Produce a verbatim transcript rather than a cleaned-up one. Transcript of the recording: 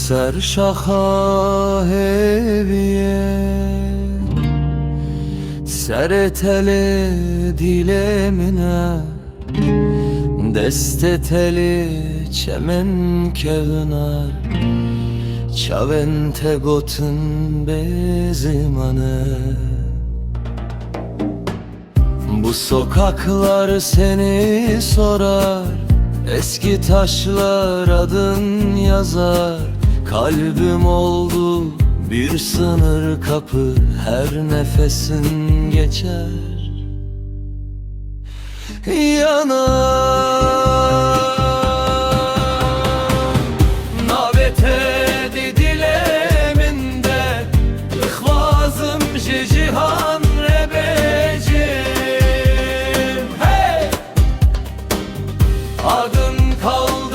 Ser şaxa hêviyê, serê telê dîlê min e. Destê telê çemên kevnar, çavên te gotin bê ziman e. Bu sokaklar seni sorar, eski taşlar adın yazar. Kalbim oldu bir sınır kapı, her nefesin geçer, yanar. Navê te di dilê min de, dixwazim ji cihan re bêjim. Hey! Adın kaldı